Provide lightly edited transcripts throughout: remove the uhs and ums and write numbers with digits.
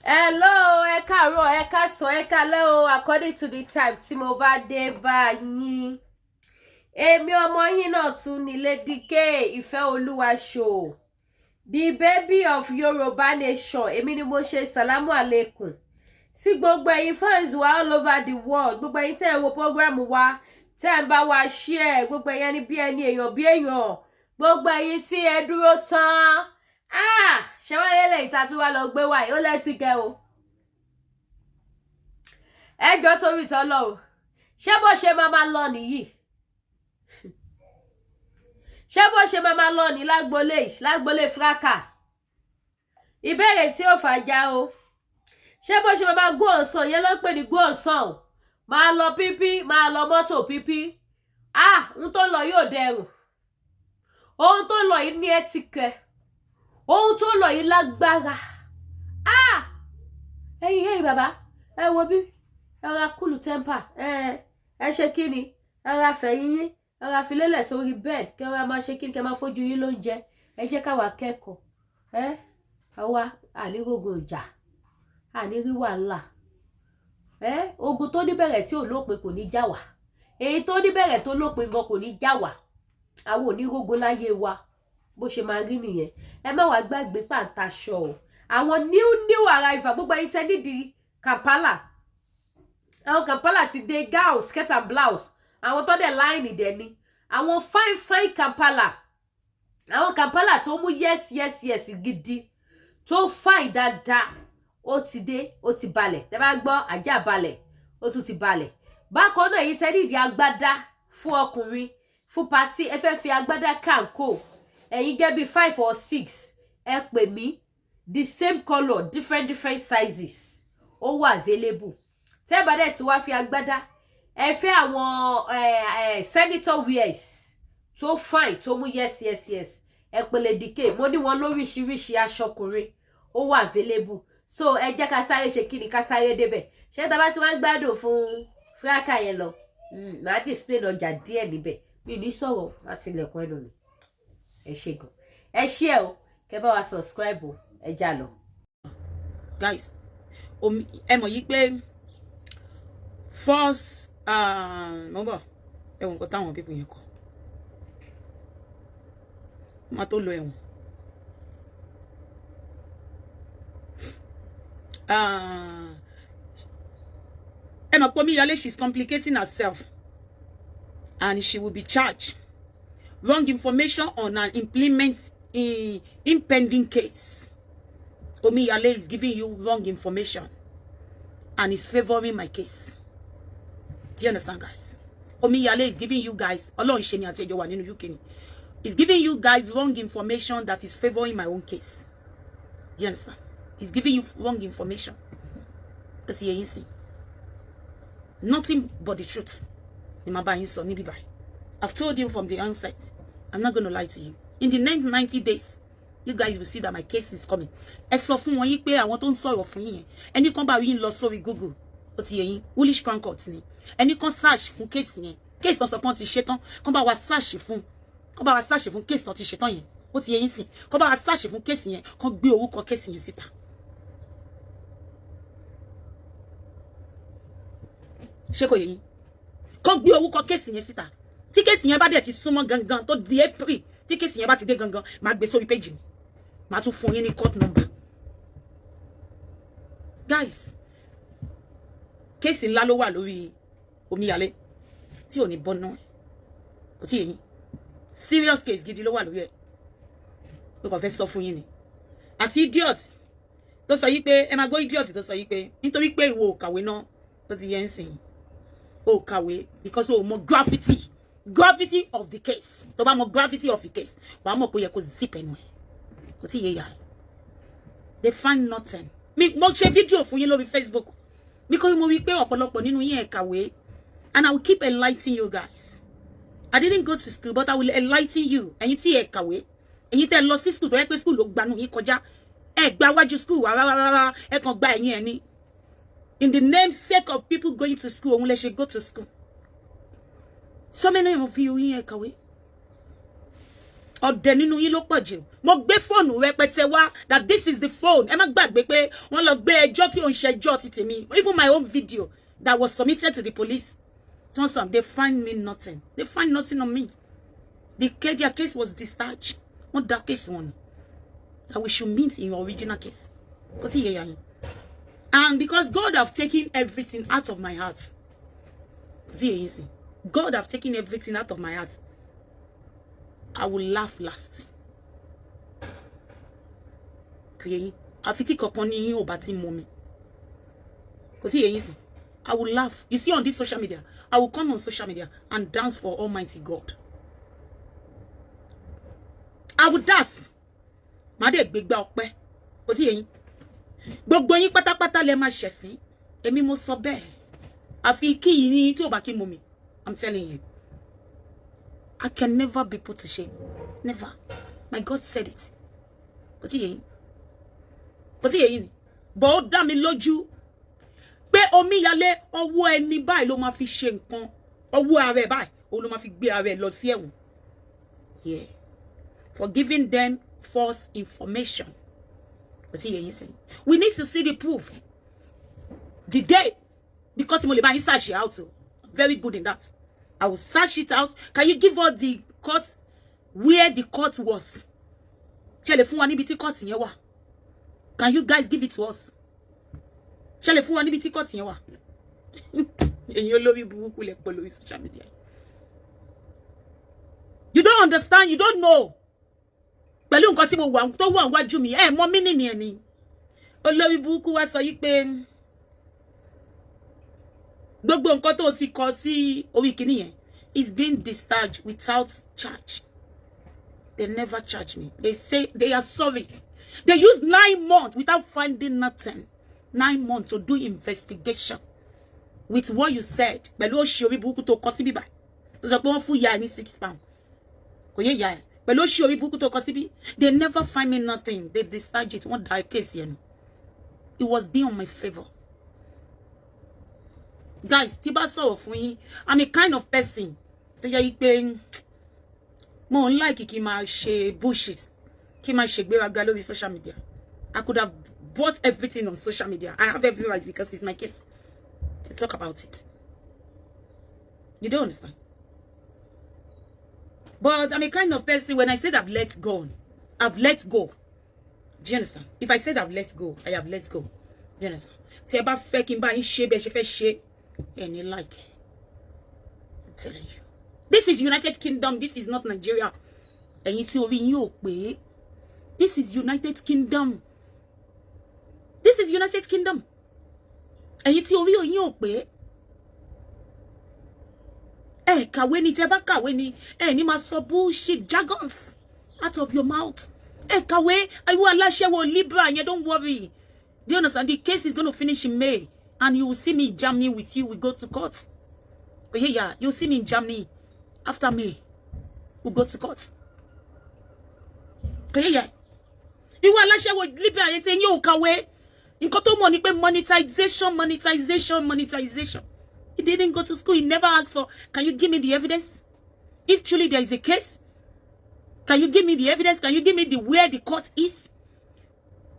Hello, ẹ káàárọ̀, ẹ káàsán, ẹ káalẹ́ o, according to the time tí mo bá dé bá yín. Èmi ọmọ yín náà tún ní Lady K Ìfẹ́ Olúwa show, the baby of Yorùbá nation. Èmi ni mo ṣe salamu aleikum sí gbogbo ẹ̀yin fans wa all over the world, gbogbo ẹ̀yin tẹ́ ẹ wo program wa, tẹ́ ẹ ń bá wa share, gbogbo ẹ̀yin ẹni bí ẹni, èèyàn bí èèyàn, gbogbo ẹ̀yin tí ẹ dúró tán. Ah, ṣé wáyé lè ta tí wàá lọ gbé wáyé ó lẹ́tí kẹ́ o. Ẹ jọ, torí tọ́lọ́run, ṣé bó ṣe máa máa lọ nìyí? Ṣé bó ṣe máa máa lọ ní lágbolé lágbolé fraka? Ìbéèrè tí ó fàjà o. Ṣé bó ṣe máa máa gún ọ̀sán yẹn ló ń pè ní gún ọ̀sán o? Máa lọ pípí, máa lọ mọ́tò pípí. Ah, n tó lọ yóò dẹrùn. Ohun tó lọ yìí ní ẹtìkẹ, ohun tó lọ yìí lágbára. Ah, ẹ̀yin ẹ̀yin bàbá, ẹ wo bí ẹ ra cool temper, ẹ ṣe kí ni, ẹ ra fẹ̀yìn yín, ẹ ra filélẹ̀ sórí bed, kẹ ra máa ṣe kí ni, kẹ máa fojú yín lóúnjẹ. Ẹ jẹ́ káwa kẹ́kọ̀ọ́. Ẹ àwa ànírógun ìjà, ànírí wàhálà. Ẹ ogun tó níbẹ̀rẹ̀ tí ò lópin kò ní já wá. Èyí tó níbẹ̀rẹ̀ tó lópin gan kò ní já wá. Àwọn onírógun láyé wa, bó ṣe máa rí nìyẹn. Ẹ má wàá gbàgbé pàǹtaṣọ o. Àwọn new new arrival, gbogbo ẹ̀yin tẹ́ nídìí Kampala, àwọn Kampala ti dé. Gown, skirt and blouse, àwọn tó dẹ̀ line dẹ̀ ni àwọn fine fine Kampala, àwọn Kampala tó mú yes gidi, tó fine dáadáa, ó ti dé, ó ti balẹ̀. Tẹ́ bá gbọ́ ajá balẹ̀, ó tún ti balẹ̀. Bákan náà, èyí tẹ́ nídìí agbádá fún ọkùnrin, fún party, ẹ fẹ́ fi agbádá kàǹkó, ẹ̀yin jẹ́ bíi five or six, ẹ pè mí. The same colour, different different sizes, ó wà available. Tẹ́ bá dẹ̀ tí wàá fi agbádá, ẹ fẹ́ àwọn senator wears tó fine, tó mú yes, ẹ pè Lady K. Mo ní wọn lóríṣiríṣi. Aṣọkùnrin ó wà available. So ẹ jẹ́ ká sáré ṣe kí ni, ká sáré débẹ̀. Ṣé tá a bá ti wá ń gbádùn fún fúráká yẹn lọ, màá display ọjà díẹ̀ níbẹ̀. Mi ní sọ̀rọ̀ láti ilẹ̀kùn ẹnu mi. Ẹ ṣe gan, ẹ ṣé ẹ o. Kẹ́ bá wa subscribe o. Ẹ já lọ. Guys, omi, ẹ mọ̀ yí pé first, mo bọ̀, ẹ wọ nǹkan táwọn people yẹn kọ, má tó lọ ẹ̀wọ̀n. Ẹ mọ̀ pé Omíyalé, she's complicating herself and she will be charged wrong information on an implement in impending case. Omíyalé is giving you wrong information and is favouring my case. Do you understand, guys? Omíyalé is giving you guys, Ọlọ́run ṣe ni àti ẹjọ́ wà nínú UK ni, is giving you guys wrong information that is favouring my own case. Do you understand? He's giving you wrong information. Ó sì yẹ yín sí. Nothing but the truth ni màá bá yín sọ níbí báyìí. I've told you from the onset. I'm not going to lie to you. In the next 90 days, you guys will see that my case is coming. Ẹ sọ fún wọn yín pé àwọn tó ń sọ̀rọ̀ fún yín yẹn, ẹnì kan bá yín lọ sórí Google, ó ti yẹ yín, Woolwich Crown Court ni. Ẹnì kan search fún case yẹn. Case tó sọ pé wọ́n ti ṣe tán, kán bá wa search fún, kán bá wa search fún case tó ti ṣe tán yẹn. Ó ti yẹ yín sìn. Kán bá wa search fún case yẹn, kán gbé orúkọ case yẹn síta. Ṣé kò yẹ yín? Kán gbé orúkọ case yẹn síta. Tí case yẹn bá dẹ̀ ti súnmọ́ gangan, tó di April, tí case yẹn bá ti dé gangan, máa gbé sórí péjì mi, máa tún fún yín ní court number. Guys, case ńlá ló wà lórí Omíyalé tí ò ní bọ́ náà. Kò tí yẹ yín? Serious case gidi ló wà lórí ẹ̀. Pé kò fẹ́ sọ fún yín ni. Àti idiot tó sọ yí pé, ẹ máa gbọ́, idiot tó sọ yí pé nítorí pé ìwọ ò kàwé náà, tó ti yẹ ń sìn, ò kàwé because o mọ gravity of the case. Tó bá mọ gravity of the case, wàá mọ̀ pé ó yẹ kó zip ẹnu ẹ̀. Kò tí ì yé yà. They find nothing. Mi mo ṣe fídíò fún yín lórí Facebook because mo rí pé ọ̀pọ̀lọpọ̀ nínú yín ẹ̀ kàwé, and I will keep enlightening you guys. I didn't go to school, but I will enlighten you. Ẹ̀yin tí ẹ kàwé, ẹ̀yin tẹ́ lọ sí school, tó yẹ pé school ló gbanú yín kọjá, ẹ gba wájú school wa rárá rárá, ẹ kàn gba ẹ̀yìn ẹ̀ ní. In the name sake of people going to school, òun lè ṣe go to school. So many of you yín ẹ kàwé. Ọ̀dẹ̀ nínú yín ló pọ̀ jù. Mo gbé fóònù rẹpẹtẹ wá that this is the phone. Ẹ má gbàgbé pé wọ́n lọ gbé ẹjọ́ tí ò ń ṣẹjọ́ ti tèmi, even my own video that was submitted to the police, tí wọ́n sọ, they find me nothing. They find nothing on me. The case, their case was discharged. Wọ́n dá case wọn that we should meet in your original case. Kò sí yẹ̀yà yín. And because God have taken everything out of my heart, kò sí yẹ̀yìn sí, God have taken everything out of my heart, I will laugh last. Kò yẹ yín. Àfi tí kankan ní yín ò bá ti mú mi. Kò sí yẹ yín sí. I will laugh. You see, on this social media, I will come on social media and dance for Almighty God. I will dance. Màá dẹ̀ gbégbá ọpẹ́. Kò sí yẹ yín. Gbogbo yín pátápátá lẹ máa ṣẹ̀sín. Èmi mo sọ bẹ́ẹ̀. Àfi kí yín tí ò bá kí mú mi. I'm telling you. I can never be put to shame. Never. My God said it. Kò tí yé yín. Kò tí yé yín ni. But ó dá mi lójú pé omíyalé, ọwọ́ ẹni báyìí ló máa fi ṣe nǹkan. Ọwọ́ ara ẹ̀ báyìí, òun ló máa fi gbé ara ẹ̀ lọ sí ẹ̀wọ̀n. Yeah. For giving them false information. Kò tí yé yín sí. We need to see the proof. The day, because mo lè bá yín search it out o. Very good in that. I will search it out. Can you give us the court, where the court was? Ṣé lè fún wa níbi tí court yẹn wà? Can you guys give it to us? Ṣé lè fún wa níbi tí court yẹn wà? Ẹ̀yin olórí burúkú lẹ pọ̀ lórí social media. You don't understand, you don't know. Pẹ̀lú nǹkan tí mo wà tó wà níwájú mi, ẹ mọ̀ mí nìyẹn ẹ̀ ni. Olórí burúkú wá sọ yí pé gbogbo nǹkan tó ti kọ sí orí kìíní yẹn is being discharged without charge. They never charge me. They say they are sorry. They use 9 months without finding nothing. 9 months to do investigation with what you said. Pẹ̀lú òṣì orí burúkú tó kọ sí bíbá. Tó sọ pé wọ́n fún ìyá ẹ̀ ní £6. Kò yé ìyá ẹ̀. Pẹ̀lú òṣì orí burúkú tó kọ síbí. They never find me nothing. They discharge it. Wọ́n dá case yẹn. It was being on my favour. Guys, tí bá sọ̀rọ̀ fún yín, I'm a kind of person tó yẹ pé mo ń like kí n máa ṣe bullshit, kí n máa ṣègbéraga lórí social media. I could have bought everything on social media. I have every right because it's my case to talk about it. You don't understand. But I'm a kind of person, when I said I've let go, I've let go. Do you understand? If I said I've let go, I have let go. Do you understand? Tí ẹ bá fẹ́ kí n bá yín ṣe bẹ́ẹ̀ ṣe fẹ́ ṣe, ẹ ní like. I'm telling you. This is United Kingdom. This is not Nigeria. Ẹ̀yin tí orí yín ò pé. This is United Kingdom. This is United Kingdom. Ẹ̀yin tí orí yín ò pé. Ẹ kàwé ni. Tẹ́ bá kàwé ni, ẹ ní máa sọ bullshit jargons out of your mouth. Ẹ kàwé. Ìwọ aláṣẹwọ Libra yẹn, don't worry. Do you understand? The case is going to finish in May and you will see me in Germany with you. We go to court. Oh yeah, you'll see me in Germany after May. We go to court. Oh yeah. Ìwọ aláṣẹwọ Libra yẹn, ṣe yóò kàwé. Nǹkan tó mọ̀ ni pé monetization, monetization, monetization. He didn't go to school. He never asked for, can you give me the evidence? If truly there is a case, can you give me the evidence? Can you give me the where the court is?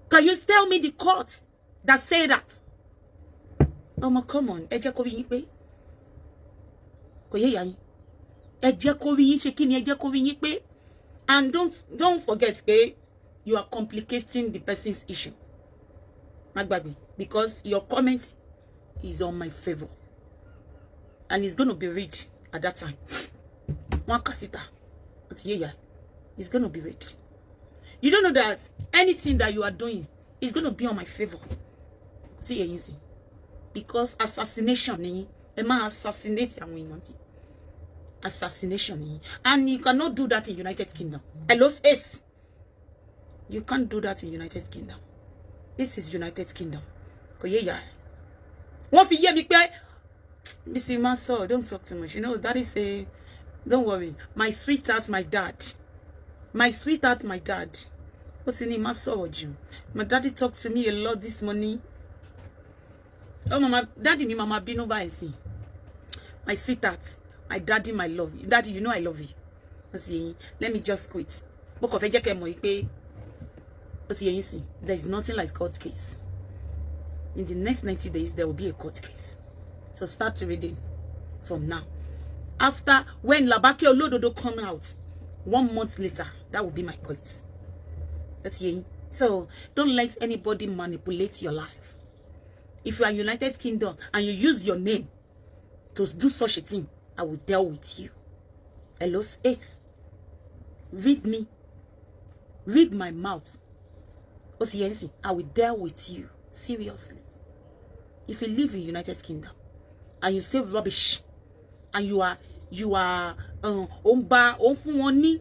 Can you tell me the court that say that? Ọmọ, come on, ẹ jẹ́ kó rí yín pé. Kò yé ìyá yín. Ẹ jẹ́ kó rí yín ṣe kí ni, ẹ jẹ́ kó rí yín pé. And don't forget pé you are complicating the person's issue. Má gbàgbé, because your comment is on my favour and it's gonna be read at that time. Wọ́n kà síta. Ó ti yé ìyá. It's gonna be read. You don't know that anything that you are doing is gonna be on my favour. Ó ti yé yín sí, because assassination ni ẹ máa assassinate àwọn èèyàn yìí. Assassination ni, and you cannot do that in United Kingdom. Hello, ace, you can't do that in United Kingdom. This is United Kingdom. Kò yé ìyá ẹ. Wọ́n fi yé mi pé Missy Maso, don't talk too much. You know, daddy say, don't worry. My sweetheart, my dad. My sweetheart, my dad. Ó sì ní má sọ̀rọ̀ jù. My daddy talked to me a lot this morning. Oh, mama, daddy mi mama bínú báyìí sí. My sweetheart, my daddy, my love. Daddy, you know I love you. Ó sì yín. Let me just quit. Mo kàn fẹ́ jẹ́ kẹ́ mọ̀ yìí pé ó ti yẹ yín sìn, there is nothing like court case. In the next 90 days, there will be a court case, so start reading from now. After when Labake Olododo come out one month later, that will be my court. That's yẹn. So don't let anybody manipulate your life. If you are United Kingdom and you use your name to do such a thing, I will deal with you. Hello, eight. Read me. Read my mouth. Ó sì yẹn sìn, I will deal with you seriously. If you live in United Kingdom and you say rubbish and you are ó ń bá ó ń fún wọn ní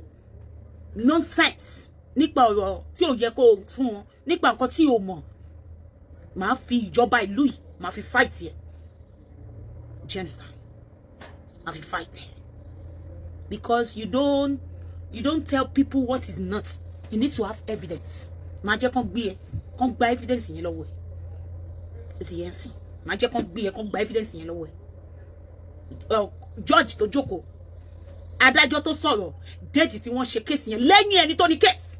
nonsense nípa ọ̀rọ̀ tí ò yẹ kó o fún wọn, nípa nǹkan tí o mọ̀, màá fi ìjọba ìlú yìí, màá fi fight yẹ. Do you understand? Màá fi fight ẹ because you don't tell people what is not. You need to have evidence. Màá jẹ́ kán gbé ẹ, kán gba evidence yẹn lọ́wọ́ ẹ. Ó ti yẹn sìn, màá jẹ́ kán gbé ẹ, kán gba evidence yẹn lọ́wọ́ ẹ. Judge tó jókòó, adájọ́ tó sọ̀rọ̀, date tí wọ́n ṣe case yẹn lẹ́yìn ẹni tó ní case,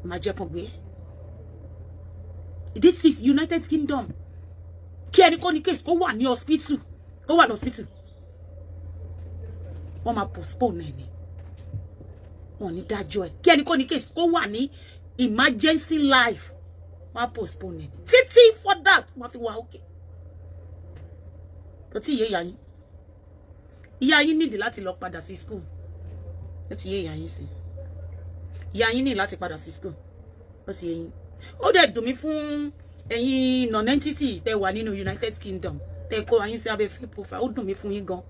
màá jẹ́ kán gbé ẹ. This is United Kingdom. Kí ẹni kó ní case kó wà ní hospital, kó wà ní hospital, wọ́n máa postpone ẹ̀ ni, wọ́n ní dájọ́ ẹ̀. Kí ẹni kó ní case kó wà ní emergency life, wọ́n á postpone ẹ̀ títí for that wọ́n fi wà okay. Kò tí ì yé ìyá yín. Ìyá yín nídìí láti lọ padà sí school. Ó ti yé ìyá yín sí, ìyá yín ní láti padà sí school. Ó ti yé yín. Ó dẹ̀ dùn mí fún ẹ̀yin non-entity tẹ́ wà nínú United Kingdom, tẹ́ kó ayín sí abẹ́ fake profile. Ó dùn mí fún yín gan,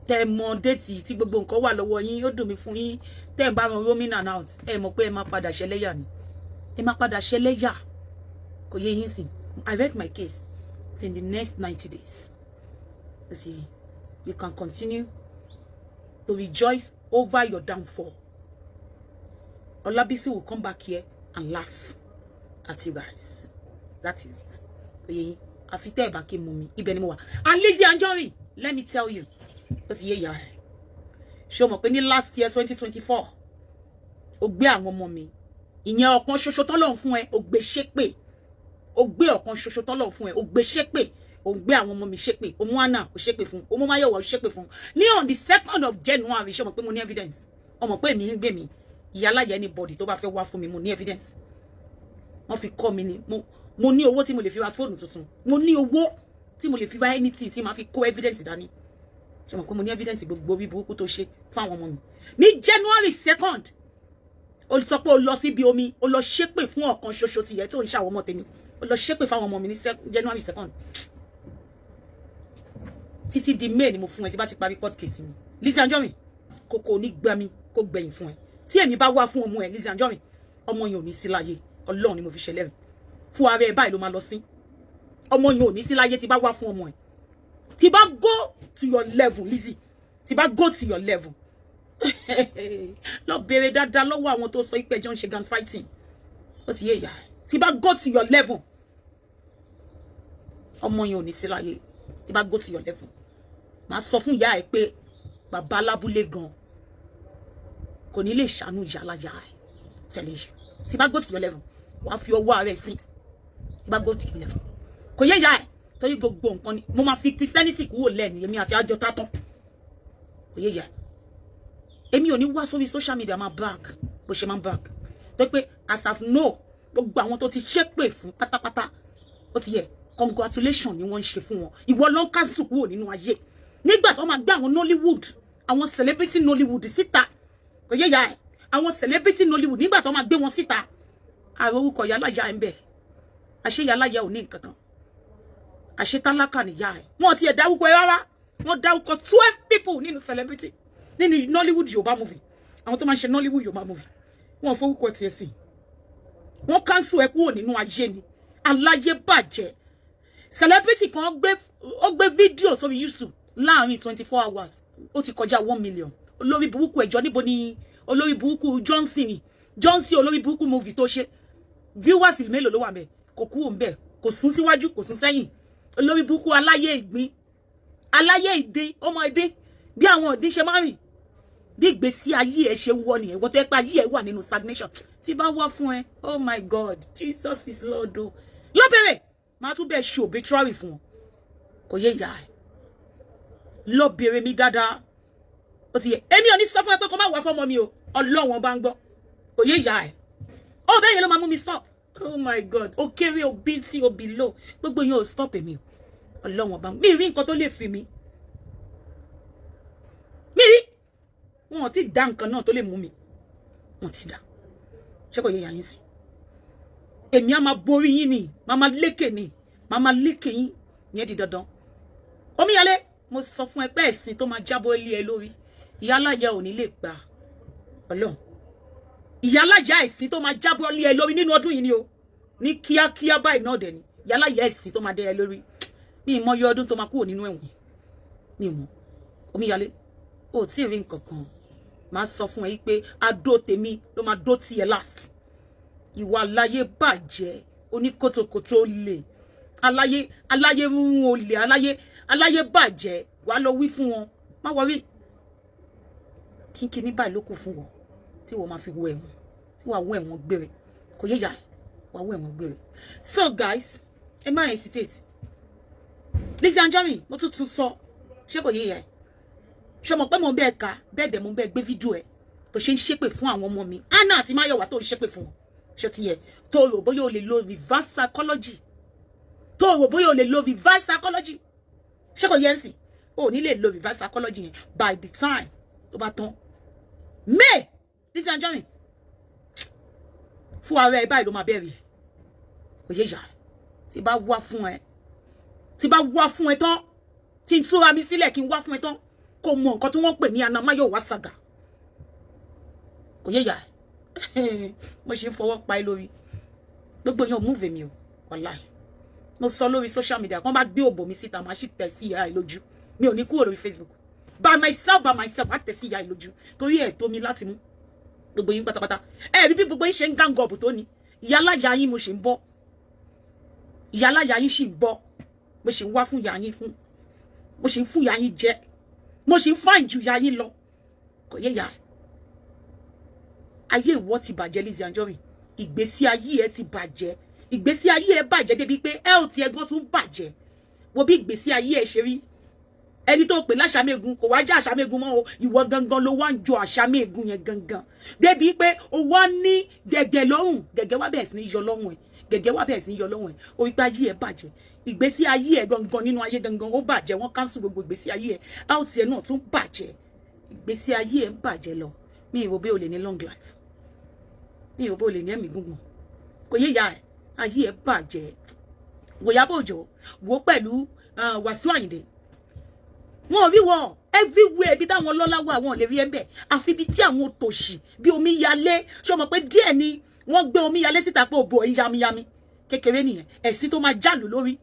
tẹ́ mọ date tí gbogbo nǹkan wà lọ́wọ́ yín. Ó dùn mí fún yín tẹ́ ń bá wọn roaming and out. Ẹ mọ̀ pé ẹ máa padà ṣẹlẹ́yà ni, ẹ máa padà ṣẹlẹ́yà. Kò yé yín sìn. I read my case in the next 90 days. You see, you can continue to rejoice over your downfall. Olabisi will come back here and laugh at you guys. That is it. Oye yín, àfi tẹ́ ẹ̀ bá kí mú mi, ibẹ̀ ni mo wà. And Lizzy Anjorin, let me tell you, ó sì yé ìyá ẹ̀. Ṣé o mọ̀ pé ní last year, 2024, o gbé àwọn ọmọ mi, ìyẹn ọ̀kan ṣoṣo tọ́lọ́run fún ẹ, o gbé ṣépè. O gbé ọ̀kan ṣoṣo tọ́lọ́run fún ẹ, o gbé ṣépè. O gbé àwọn ọmọ mi ṣépè. O mú Anna, o ṣépè fún. O mú Máyọ̀wá, o ṣépè fún. Ní on the 2nd of January, ṣé o mọ̀ pé mo ní evidence? O mọ̀ pé èmi ń gbé mi ìyáláyà anybody tó bá fẹ́ wá fún mi, mo ní evidence. Wọ́n fi kọ́ mi ni. Mo ní owó tí mo lè fi ra fóònù tuntun, mo ní owó tí mo lè fi ra anything tí màá fi kó evidence dání. Ṣé mo pé mo ní evidence gbogbo bí burúkú tó ṣe fáwọn ọmọ mi ní January 2nd? O sọ pé o lọ síbi omi, o lọ ṣépè fún ọ̀kan ṣoṣo tìyẹ tó ń ṣàwọn ọmọ tèmi. O lọ ṣépè fáwọn ọmọ mi ní January 2nd. Títí di May ni mo fún ẹ, tí bá ti parí court case mi. Lizzy Anjorin, kòkò ní gbà mí kó gbẹ̀yìn fún ẹ. Tí èmi bá wá fún ọmọ ẹ, Lizzy Anjorin, ọmọ yẹn ò ní sí láyé. Ọlọ́run ni mo fi ṣẹlẹ́rìí fún ara ẹ. Báyìí ló máa lọ sí. Ọmọ yẹn ò ní sí láyé tí bá wá fún ọmọ ẹ. Tí bá go to your level, Lizzy, tí bá go to your level, lọ béèrè dáadáa lọ́wọ́ àwọn tó sọ pé ẹjọ́ ń ṣe gun fighting. Ó ti yé ìyá ẹ. Tí bá go to your level, ọmọ yẹn ò ní sí láyé. Tí bá go to your level, màá sọ fún ìyá ẹ pé bàbá alábúlé gan kò ní lè ṣàánú ìyá aláya ẹ tẹ̀lé yìí. Tí bá go to your level, wàá fi ọwọ́ ara ẹ sí. Tí bá go to your level, kò yé ìyá ẹ, torí gbogbo nǹkan ni mo máa fi Christianity kúrò lẹ́ni. Èmi àti àjọ tátán, kò yé ìyá ẹ. Èmi ò ní wá sórí social media máa brag bó ṣe máa brag, tó pé as of now, gbogbo àwọn tó ti ṣépè fún pátápátá, ó ti yẹ, congratulation ni wọ́n ń ṣe fún wọn. Ìwọ ló ń kásù kúrò nínú ayé nígbà tó máa gbé àwọn Nollywood, àwọn celebrity Nollywood síta. Kò yé ya ẹ. Àwọn celebrity Nollywood, nígbà tó máa gbé wọn síta, àrò orúkọ yálà ya ẹ ń bẹ. Àṣé yálà ya ò ní nǹkan kan, àṣé tálákà níyà ẹ. Wọn ti ẹ̀ dárúkọ ẹ rárá. Wọ́n dárúkọ 12 people nínú celebrity nínú Nollywood Yorùbá movie, àwọn tó máa ń ṣe Nollywood Yorùbá movie. Wọn forúkọ tiẹ̀ sí. Wọ́n cancel ẹ kúrò nínú ayé ni. Aláyé bàjẹ́. Celebrity kan gbé, ó gbé fídíò sórí YouTube, láàrin 24 hours ó ti kọjá 1 million. Olórí burúkú ẹjọ́, níbo ni olórí burúkú Johnson ni? Johnson, olórí burúkú movie tó ṣe, viewers mélòó ló wà mẹ́? Kò kúrò ń bẹ̀, kò sún síwájú, kò sún sẹ́yìn. Olórí burúkú, aláyé ìgbín, aláyé ìdín, ọmọ ìdín, bí àwọn ìdín ṣe máa rìn. Bí ìgbésí ayé ẹ ṣe wọ nìyẹn. Wọ́n tó yẹ pé ayé ẹ wà nínú stagnation, tí bá wá fún ẹ, oh my God, Jesus is Lord o. Lọ bẹ̀rẹ̀, máa tún bẹ́ẹ̀ ṣe obituary fún wọn. Kò yé ìyá ẹ. Lọ bèrè mi dáadáa. Ó ti yẹ. Èmi ò ní sọ fún ẹ pé kó má wá fọmọ mi o. Ọlọ́wọ́n bá ń gbọ́. Kò yé ìyá ẹ. Ó bẹ́ẹ̀ yẹn ló máa mú mi stop. Oh my God, ó kéré, ó bí tí ó bí lò, gbogbo yẹn ò stop èmi o. Ọlọ́wọ́n bá mi rí nǹkan tó lè fi mi mi rí. Wọn ò tí dá nǹkan náà tó lè mú mi, wọn ti dá. Ṣé kò yẹ yà yín sí? Èmi á máa borí yín ni, máa máa lékè ni, máa máa lékè yín. Yẹn di dandan. Omíyalé, mo sọ fún ẹ pé ẹ̀sìn tó máa jábọ́ ilé ẹ lórí, ìyáláyà ò ní lè gbà. Ọlọ́run, ìyáláyà ẹ̀sìn tó máa jábọ́ lé ẹ lórí nínú ọdún yìí ni o, ní kíákíá báyìí náà dẹ̀ ni. Ìyáláyà ẹ̀sìn tó máa dé ẹ lórí, mi ì mọ iye ọdún tó máa kúrò nínú ẹ̀wọ̀n, mi ì mọ̀. Omíyalé, o ò tí ì rí nǹkan kan. Máa sọ fún ẹ pé adó tèmi ló máa dó tiẹ̀ last. Ìwà aláyé bàjẹ́, oníkótókótó lè aláyé, aláyé rúrun, olè aláyé, aláyé bàjẹ́. Wàá lọ wí fún wọn. Má wọrí, kínkínní báyìí ló kù fún wọn tí wọ́n máa fi wọ ẹ̀wọ̀n, tí wàá wọ ẹ̀wọ̀n gbére. Kò yé yà ẹ́, wàá wọ ẹ̀wọ̀n gbére. So guys, ẹ má hesitate. Lizzy Anjorin, mo tún tún sọ, ṣé kò yé yà ẹ́? Ṣé mo pé mo bẹ́ẹ̀ ka bẹ́ẹ̀ dẹ̀, mo bẹ́ẹ̀ gbé fídíò ẹ̀ tó ṣe ń ṣépè fún àwọn ọmọ mi, Anna àti Máyọ̀wá, tó ń ṣépè fún wọn. Ṣé ti yẹ tó rò bóyá o lè lo reverse psychology? Tó rò bóyá o lè lo reverse psychology, ṣé kò yẹ ń sìn? O ò ní lè lo reverse psychology yẹn. By the time tó bá tán, May, Lizzy Anjorin, fún ara ẹ báyìí ló máa bẹ̀rẹ̀. Kò yé yà. Tí bá wá fún ẹ, tí bá wá fún ẹ tán, tí n túra mi sílẹ̀ kí n wá fún ẹ tán, kó mọ nǹkan tí wọ́n pè ní Anamáyọ̀wá saga. Kò yé yà ẹ. Mo ṣe ń fọwọ́ pa ẹ lórí. Gbogbo yẹn ò move mi o. Wàláì, mo sọ lórí social media, kán bá gbé òbò mi síta, màá sì tẹ̀ sí ìyá ẹ lójú. Mi ò ní kúrò lórí Facebook. By myself, by myself, má tẹ̀ sí ìyá ẹ lójú, torí ẹ̀ tó mi láti mú gbogbo yín pátápátá. Ẹ rí bí gbogbo yín ṣe ń gang up tó ní ìyáláyà yín. Mo ṣe ń bọ́, ìyáláyà yín sì ń bọ́. Mo ṣe ń wá fún ìyá yín fún, mo ṣe ń fún ìyá yín jẹ, mo ṣe ń fáìn ju ìyá yín lọ. Kò yé ìyá. Ayé ìwọ ti bàjẹ́, Lizzy Anjorin. Ìgbésí ayé ẹ ti bàjẹ́. Ìgbésí ayé ẹ bàjẹ́ débi pé ẹ ò tiẹ̀ gan tún bàjẹ́. Wo bí ìgbésí ayé ẹ ṣe rí. Ẹni tó pè láṣàmẹ́gun kò wá já àṣàmẹ́gun mọ́ o. Ìwọ gangan ló wá ń jọ àṣàmẹ́gun yẹn gangan, débi pé o wá ní gẹ̀gẹ̀ lọ́rùn. Gẹ̀gẹ̀ wá bẹ̀rẹ̀ sí ní yọ lọ́rùn ẹ̀. Gẹ̀gẹ̀ wá bẹ̀rẹ̀ sí ní yọ lọ́rùn ẹ̀. O wípé ayé ẹ bàjẹ́. Ìgbésí ayé ẹ gangan nínú ayé gangan, ó bàjẹ́. Wọ́n cancel gbogbo ìgbésí ayé ẹ out. Ẹ náà tún bàjẹ́. Ìgbésí ayé ẹ ń bàjẹ́ lọ. Mi ì rò bí o lè ní long life. Mi ì rò bí o lè ní ẹ̀mí gúngùn. Kò yé ìyá ẹ. Ayé ẹ bàjẹ́. Wò Ìyábọ̀ Òjó, wò pẹ̀lú Wàsíù Àyìndé. Wọn ò rí wọn everywhere. Ibi táwọn ọlọ́lá wà, wọn ò lè rí ẹ bẹ́ẹ̀, àfi ibi tí àwọn òtòṣì bí omi yalé. Ṣé o mọ̀ pé díẹ̀ ni wọ́n gbé omi yalé síta pé òbò ẹ̀ yamiyami kékeré nìyẹn? Ẹ̀sìn tó máa jálù lórí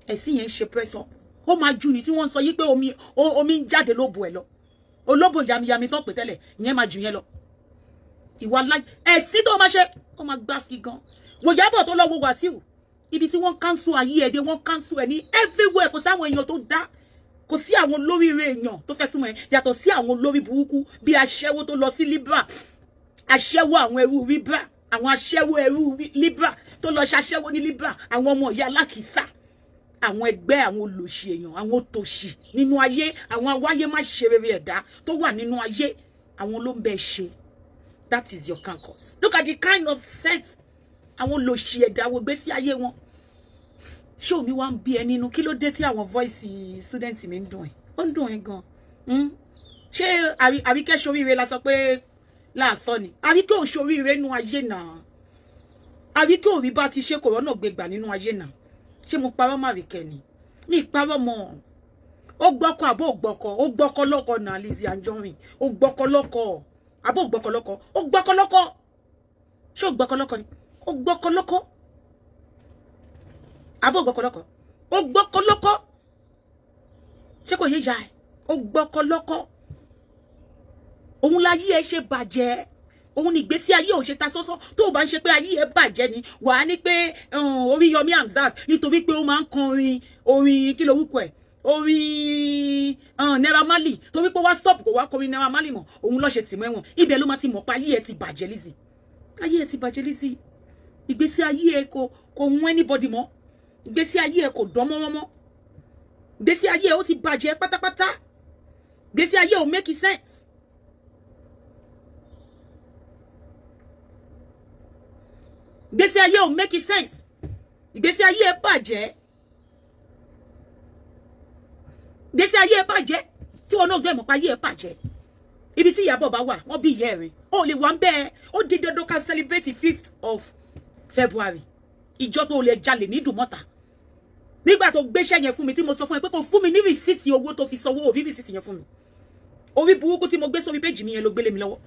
ẹ̀sìn yẹn ń ṣe pressure, ó máa ju yìí tí wọ́n ń sọ yí pé omi omi ń jáde lóbo ẹ̀ lọ. Olóbò yamiyami tó pè tẹ́lẹ̀ ìyẹn máa jù yẹn lọ. Ìwà láì ẹ̀sìn tó máa ṣe, ó máa gbá sí gan. Wòyábọ̀ tó lọ wo Wàsíù, ibi tí wọ́n cancel ayé ẹ̀ dé, wọ́n cancel ẹ̀ ní everywhere. Kò sáwọn èèyàn tó dá, kò sí àwọn olóríire èèyàn tó fẹ́ súnmọ́ ẹ, yàtọ̀ sí àwọn olórí burúkú bí aṣẹ́wó tó lọ sí Libra, aṣẹ́wó àwọn ẹrú Libra, àwọn aṣẹ́wó ẹrú Libra tó lọ ṣaṣẹ́wó ní Libra, àwọn ọmọ ìyá alákìísà, àwọn ẹgbẹ́ àwọn olòṣì èèyàn, àwọn òtòṣì nínú ayé, àwọn awáyé má ṣe rere ẹ̀dá tó wà nínú ayé, àwọn ló ń bẹ ṣe. That is your cancus. Look at the kind of set àwọn olòṣì ẹ̀dá wo gbé sí ayé wọn. Ṣé omi wá ń bí ẹ nínú? Kí ló dé tí àwọn voice student mi ń dùn ẹ? Ó ń dùn ẹ gan. Ṣé Àríkẹ́ ṣoríire la sọ pé láàsọ ni? Àríkẹ́ ò ṣoríire nínú ayé náà. Àríkẹ́ ò rí bá ti ṣe kòrónà gbégbà nínú ayé náà. Ṣé mo parọ́ mọ́ Àríkẹ́ ni? Mi parọ́ mọ́. Ó gbọ́kọ àbó gbọ́kọ? Ó gbọ́kọ lọ́kọ náà. Lizzy Anjorin, ó gbọ́kọ lọ́kọ àbó gbọ́kọ lọ́kọ? Ó gbọ́kọ lọ́kọ. Ṣé ó gbọ́kọ lọ́kọ ni? Ó gbọ́kọ lọ́kọ àbó gbọ́kọ lọ́kọ? Ó gbọ́kọ lọ́kọ. Ṣé kò yé ya ẹ? Ó gbọ́kọ lọ́kọ. Òun láyé ẹ ṣe bàjẹ́. Òun ní ìgbésí ayé ò ṣe ta sọ́sọ́. Tó o bá ń ṣe pé ayé ẹ bàjẹ́ ni, wàá ní pé Oríyọmí Hamzat, nítorí pé ó máa ń kọrin orin, kí lorúkọ ẹ̀, Orin Naira Marley, torí pé wá stop, kò wá kọrin Naira Marley mọ́, òun ló ṣe tì mọ́ ẹ̀wọ̀n. Ibẹ̀ ló máa ti mọ̀ pé ayé ẹ ti bàjẹ́, Lizzy. Ayé ẹ ti bàjẹ́, Lizzy. Ìgbésí ayé ẹ kò wọ́n anybody mọ́. Ìgbésí ayé ẹ kò dán mọ́wọ́ mọ́. Ìgbésí ayé ẹ ó ti bàjẹ́ pátápátá. Ìgbésí ayé ò make sense. Ìgbésí ayé ò make sense. Ìgbésí ayé ẹ bàjẹ́. Ìgbésí ayé ẹ bàjẹ́. Tí wọn náà gbé mọ̀ pé ayé ẹ bàjẹ́, ibi tí Ìyábọ̀ bá wà, wọ́n bí ìyá ẹ̀ rìn, ó lè wà ń bẹ́ẹ̀. Ó di dandan ká celebrate 5th of February, ìjọ tó lè jalè ní Ìdùmọ̀tà. Nígbà tó gbéṣẹ́ yẹn fún mi, tí mo sọ fún ẹ pé kó fún mi ní receipt owó tó fi sanwó, òbí receipt yẹn fún mi. Orí burúkú tí mo gbé sórí péjì mi yẹn ló gbélé mi lọ́wọ́.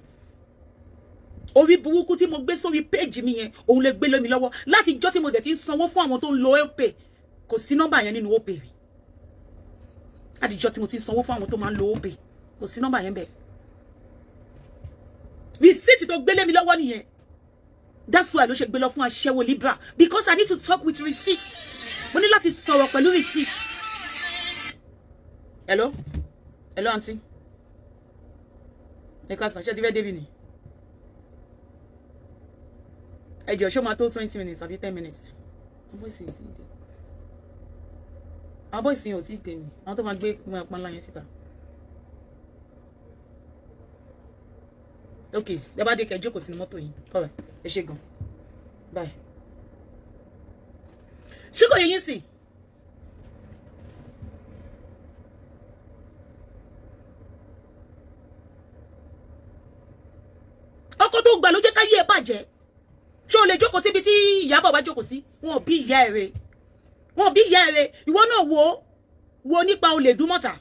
Orí burúkú tí mo gbé sórí péjì mi yẹn, òun lè gbélé mi lọ́wọ́. Láti ìjọ́ tí mo dẹ̀ ti ń sanwó fún àwọn tó ń lo Opay, kò sí nọ́mbà yẹn nínú Opay rí. Láti ìjọ́ tí mo ti ń sanwó fún àwọn tó máa ń lo Opay, kò sí nọ́mbà yẹn bẹ́ẹ̀. Receipt tó gbélé mi lọ́wọ́ nìyẹn. That's why ló ṣe gbé lọ fún aṣẹ́wó Libra, because I need to talk with receipt. Mo ní láti sọ̀rọ̀ pẹ̀lú receipt. Hello, hello, aunty, ẹ káàsán. Ṣé ti fẹ́ débi ni? Ẹ jọ̀ọ́, ṣé ó máa tó 20 minutes àbí 10 minutes? Àwọn boys ò tí ì dé. Àwọn boys ò tí ì dé ni, àwọn tó máa gbé pọnlá yẹn síta. Ok, ẹ bá dé, kẹ́ jókòó sínú mọ́tò yìí. All right, ẹ ṣé gan, bye. Ṣé kò yẹ yín sí? Ọkọ tó gbà ló jẹ́ káyé ẹ bàjẹ́. Ṣé o lè jókòó síbi tí Ìyábọ̀ bá jókòó sí? Wọn ò bí ìyá ẹ rè, wọn ò bí ìyá ẹ rè. Ìwọ náà wo wo nípa olè dúmọ̀tà,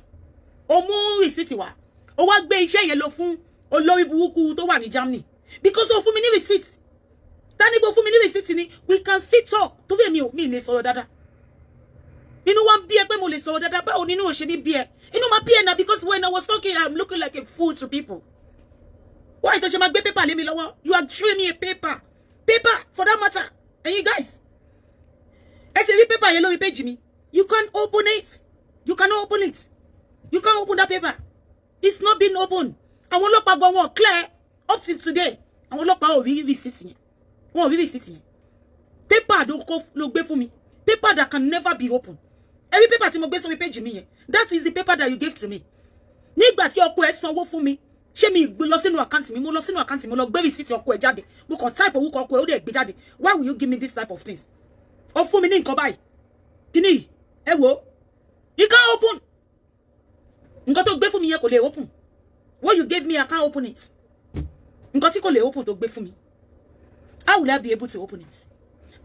o mú receipt wá, o wá gbé iṣẹ́ yẹn lọ fún olórí burúkú tó wà ní Germany, because o fún mi ní receipt. Tani gbó fún mi ní receipt ni we can sit talk. Tó bẹ́ẹ̀ mi ò mi lè sọ̀rọ̀ dáadáa. Inú wa ń bí ẹ pé mo lè sọ̀rọ̀ dáadáa. Báwo nínú ò ṣe ní bí ẹ? Inú máa bí ẹ na, because when I was talking, I'm looking like a fool to people. Why tó ṣe máa gbé paper lé mi lọ́wọ́? You are showing me a paper, paper for that matter. Ẹ̀yin guys, ẹ ti rí paper yẹn lórí page mi. You can't open it. You cannot open it. You can't open that paper. It's not been opened. Àwọn ọlọ́pàá gan, wọn clear up till today. Àwọn ọlọ́pàá ò rí receipt yẹn, wọn ò rí receipt yẹn. Paper ló kó ló gbé fún mi, paper that can never be opened. Every paper tí mo gbé sórí page mi yẹn, that is the paper that you gave to me. Nígbà tí ọkọ ẹ sanwó fún mi, ṣé mi gbé lọ sínú account mi? Mo lọ sínú account mi, mo lọ gbé receipt ọkọ ẹ jáde. Mo kàn type orúkọ ọkọ ẹ, ó dẹ̀ gbé jáde. Why will you give me this type of things? Ó fún mi ní nǹkan báyìí. Kíní ẹ wo, you can't open. Nǹkan tó gbé fún mi yẹn kò lè open. What you gave me, I can't open it. Nǹkan tí kò lè open tó gbé fún mi, how will I be able to open it?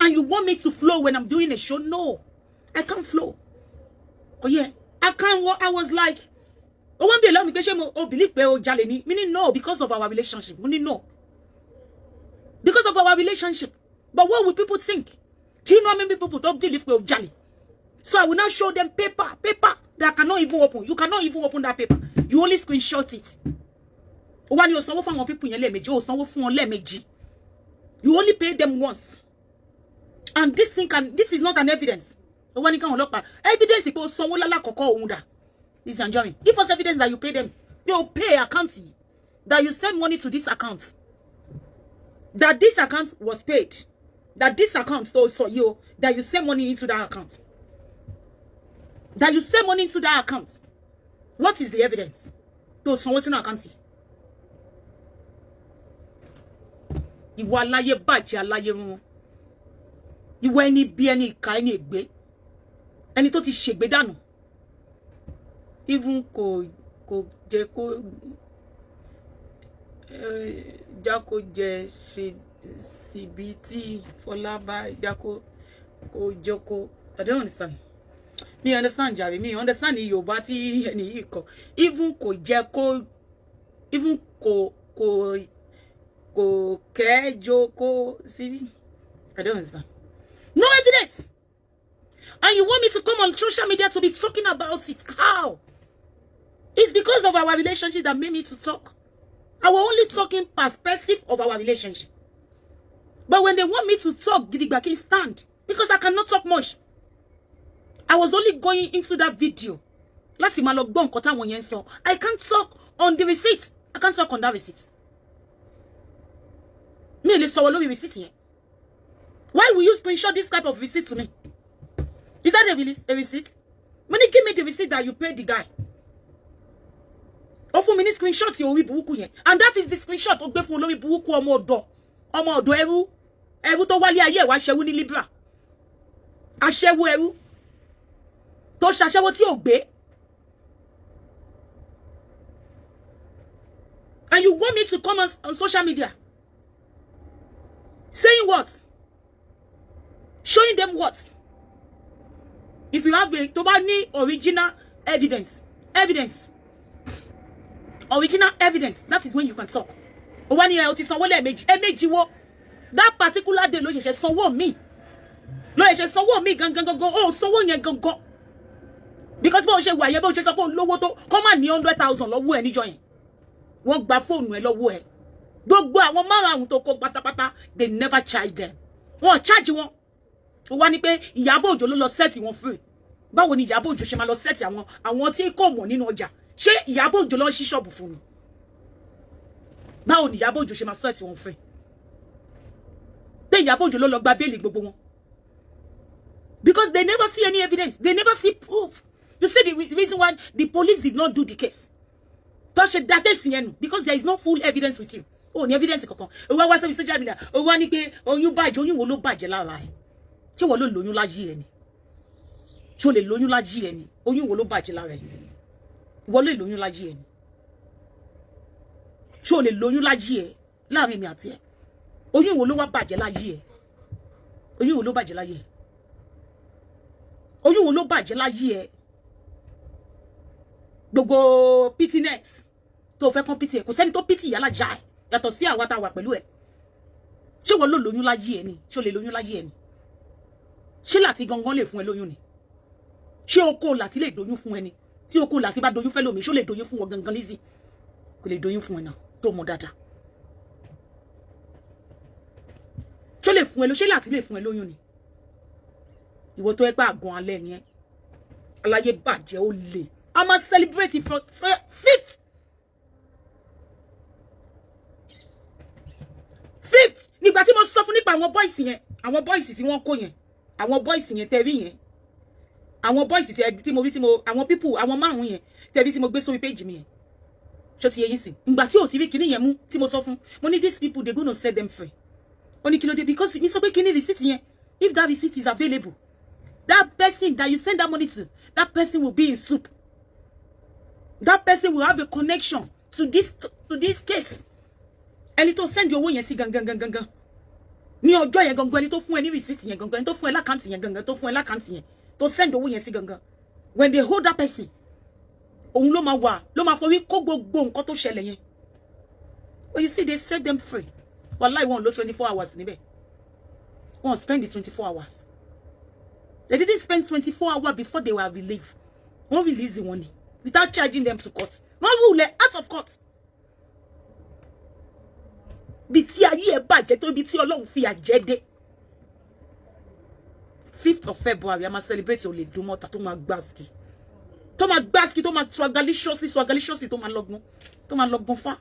And you want me to flow when I'm doing a show? No, I can't flow. Oh yeah, I can't. I was like, ó wọ́n bí lọ́wọ́ mi pé ṣé mo o believe pé o jalè ni? Mi ní no, because of our relationship. Mo ní no, because of our relationship. But what will people think? Do you know how many people don't believe pé o jalè? So I will now show them paper, paper that cannot even open. You cannot even open that paper. You only screenshot it. Ó wá ní o sanwó fún àwọn people yẹn lẹ́ẹ̀mejì. O sanwó fún wọn lẹ́ẹ̀mejì. You only pay them once. And this thing can, this is not an evidence. Ó wá ní káwọn ọlọ́pàá, evidence pé o sanwó lálákọ̀ọ́kọ́, òun dà? Lizzy Anjorin, give us evidence that you pay them. You pay account yìí, that you send money to this account, that this account was paid, that this account tó sọ yìí o, that you send money into that account, that you send money into that account. What is the evidence tó sanwó sínú account yìí? Ìwọ aláyé bàjẹ́, aláyé rún, ìwọ ẹni bí ẹni ìka, ẹni ègbé, ẹni tó ti ṣègbè dànù. Even kò jẹ́ kó jákó jẹ ṣe síbi tí Fọlá bá jákó kó jókòó. I don't understand. Mi understand jàre, mi understand Yorùbá tí ẹni yìí kọ. Even kò jẹ́ kó, even kò kẹ́jọ kó síbi. I don't understand. No evidence. And you want me to come on social media to be talking about it? How? It's because of our relationship that made me to talk. I was only talking perspective of our relationship. But when they want me to talk, gidigba kí n stand, because I cannot talk much. I was only going into that video. Láti máa lọ gbọ́ nǹkan táwọn yẹn ń sọ. I can't talk on the receipt. I can't talk on that receipt. Mi ò lè sọ̀rọ̀ lórí receipt yẹn. Why will you screenshot this type of receipt to me? Is that a receipt? Mo ní give me the receipt that you paid the guy. Ó fún mi ní screenshot orí burúkú yẹn, and that is the screenshot ó gbé fún olórí burúkú ọmọ ọ̀dọ̀, ọmọ ọ̀dọ̀ ẹrú, ẹrú tó wálé ayé ẹ̀ wá ṣẹrú ní Libra, aṣẹ́wó, ẹrú tó ṣaṣẹ́wó tí ò gbé. And you want me to come on social media saying what? Showing them what? If you have a, tó bá ní original evidence, original evidence, that is when you can talk. Ó wá ní ẹ o ti sanwó lẹ́ẹ̀mejì. Ẹ̀ẹ̀mejì wo? That particular day ló ṣẹ̀ṣẹ̀ sanwó mi, ló ṣẹ̀ṣẹ̀ sanwó mi gangan gangan. Ó sanwó yẹn gangan because bó ṣe wà yẹn, bó ṣe sọ pé olówó tó kọ́ máa ní 100,000 lọ́wọ́ ẹ níjọ́ yẹn, wọ́n gba fóònù ẹ lọ́wọ́ ẹ. Gbogbo àwọn márùn-ún tó kó pátápátá, they never charge them. Wọ́n charge wọn. Ó wá ní pé Ìyábọ̀ Òjó ló lọ set wọn free. Báwo ni Ìyábọ̀ Òjó ṣe máa lọ set àwọn tí kò mọ̀ nínú ọjà? Ṣé Ìyábọ̀ Òjó lọ ṣí ṣọ́ọ̀bù fún mi? Báwo ni Ìyábọ̀ Òjó ṣe máa set wọn free, pé Ìyábọ̀ Òjó ló lọ gba bail gbogbo wọn? Because they never see any evidence, they never see proof. You see the reason why the police did not do the case, tó ṣe dá case yẹn nù, because there is no full evidence with you. Ó ní evidence kankan. Ó wá wá sórí social media, ó wá ní pé oyún bàjẹ́. Oyún wo ló bàjẹ́ lára ẹ̀? Ṣé wọ́n ló lóyún láyé ẹ ni? Ṣé o lè lóyún láyé ẹ ni? Oyún wo ló bàjẹ́ lára ẹ? Ìwọ lè lóyún láyé ẹ ni? Ṣé o lè lóyún láyé ẹ? Láàrin mi àti ẹ, oyún wo ló wá bàjẹ́ láyé ẹ? Oyún wo ló bàjẹ́ láyé ẹ? Oyún wo ló bàjẹ́ láyé ẹ? Gbogbo pityness tó fẹ́ kán pity ẹ, kò sẹ́ni tó pity ìyá lájà ẹ yàtọ̀ sí àwa tá a wà pẹ̀lú ẹ. Ṣé wọ́n ló lóyún láyé ẹ ni? Ṣé o lè lóyún láyé ẹ ni? Ṣé láti gangan lè fún ẹ lóyún ni? Ṣé oko láti lè doyún fún ẹ ni? Tí oko láti bá doyún fẹ́ lómi, ṣó lè doyún fún wọn gangan? Lizzy kò lè doyún fún ẹ náà tó mọ dáadáa. Ṣó lè fún ẹ ló? Ṣé láti lè fún ẹ lóyún ni? Ìwọ tó ẹ pé àgàn alẹ́ ni ẹ, aláyé bàjẹ́, ó lè a máa celebrate for fifth. Nígbà tí mo sọ fún nípa àwọn boys yẹn, àwọn boys tí wọ́n kó yẹn, àwọn boys yẹn tẹ̀rí yẹn, àwọn boys tí mo rí, tí mo, àwọn people, àwọn márùn yẹn tẹ̀rí tí mo gbé sórí page mi yẹn, ṣó ti yẹ yín sí? Ìgbà tí ò ti rí kinní yẹn mú, tí mo sọ fún, mo ní these people, they gonna set them free. Ó ní kí ló dé? Because mi sọ pé kinní receipt yẹn, if that receipt is available, that person that you send that money to, that person will be in soup. That person will have a connection to this case. Ẹni tó send owó yẹn sí gangan gangan gangan ní ọjọ́ yẹn gangan, ẹni tó fún ẹ ní receipt yẹn gangan, ẹni tó fún ẹ l'account yẹn gangan, tó fún ẹ l'account yẹn, tó send owó yẹn sí gangan, when they hold that person, òun ló máa wà, ló máa forí kó gbogbo nǹkan tó ṣẹlẹ̀ yẹn. But you see, they set them free. Wàláì, wọn lò 24 hours níbẹ̀. Wọn spend the 24 hours. They didn't spend 24 hours before they were relieved. Wọ́n release wọn ni without charging them to court. Wọ́n rule out of court. Bí tí ayé ẹ bàjẹ́ tó, ibi tí Ọlọ́run fi àjẹ́ dé. 5th of February, a máa celebrate olè dùnmọ́ta tó máa gbáàsì, tó máa gbáàsì, tó máa swagaliciously, swagaliciously, tó máa lọ́gbọ́n, tó máa lọ́gbọ́n fá.